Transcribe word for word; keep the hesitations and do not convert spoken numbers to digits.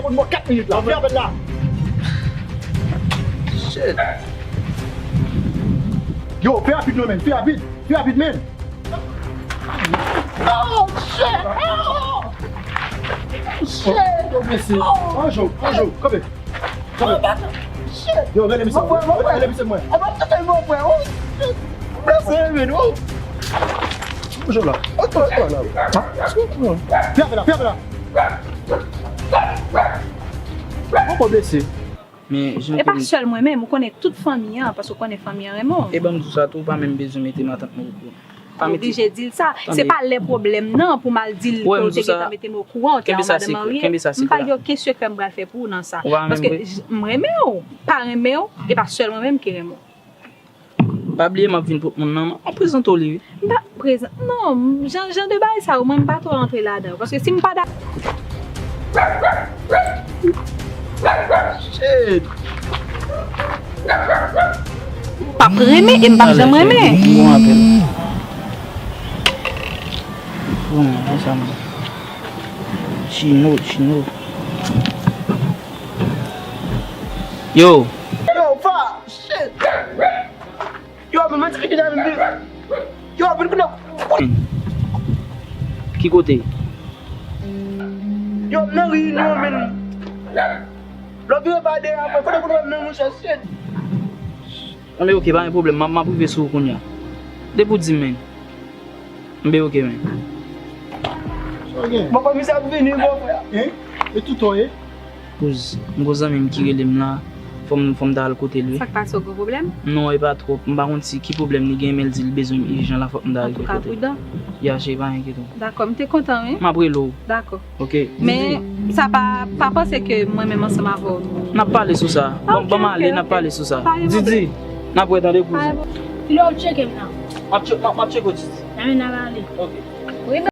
Konn mò kat minit la. Fè apèl la. Shit. Yo, fè rapid non, men. Fè rapid. Fè rapid, men. Oh, shit. Oh, shit. Oh, mèsi. Oh. Bonjou, bonjou. Kanpe. Kanpe. Shit. Yo, rele misye. Mwen, mwen, mwen. Rele misye mwen. Mwen, mwen, mwen. Oh, shit. Mèsi, men. Oh. Bonjou la. Fè apèl la, fè apèl la. Poko blese. Men jan ke m... E pa sèl mwen menm, ou konnen tout fanmi an, paske ou konnen fanmi an renmen w. E ban m di w sa tou, ou pa menm bezwen mete matant mwen okouran. Pa mete. Oblije di l sa. Se pa lè pwoblèm nan pou m al di l ke w te gentan mete m okouran, ou te yon madanm marye. M pa gen okenn sekrè m pral fè pou ou nan sa. Paske j-, m renmen w, pa renmen w, e pa sèl mwen menm ki renmen w. Pa bliye m ap vin pot moun nan, m ap prezante w li wi. M pa prezan-, non, jan, jan de bagay sa yo, mwen m pa twò rantre ladan yo. Paske si m pa da- Shit. M p ap renmen e m p ap janm renmen. M gon apèl. Bon, sa m... Chino, Chino. Yo. Yo, fa. Shit! Yo, men mwen ti pitit la vin di. Yo, vin konnen. Ki kote? Yo, nan reyinyon, men. Lò vire pa dèyè, mwen kote pou nou nan monchè, shit. Anben, oke, pa gen pwoblèm. M ap, m ap rive sou ou kounye a. Depi w di m, men. Anben, oke, men. Sa w gen? Bon, komisè ap vini, bon, frè. Hein? E tout ou ye? Kouz, m gon zanmi m ki rele m la, fò m, fò m ta al kote l wi. Sa k pase, w gen pwoblèm? Non, e pa twòp. M pa konn si ki pwoblèm li gen, men l di l bezwen m ijan la, fòk m ta rive kote l. Antouka, pridan. Ya, cheri, pa enkyete w. Dakò, m te kontan wi. M ap rele w. Dakò. Oke. Men sa pa, pa panse ke mwen menm ansanm avè w. N ap pale sou sa. Ban, ban m ale, n ap pale sou sa. Didi, n ap wè tande kouz. Kilè w tcheke m nan? M ap tche-, m ap, m ap tcheke w, Didi. Nan men n ap ale. Oke.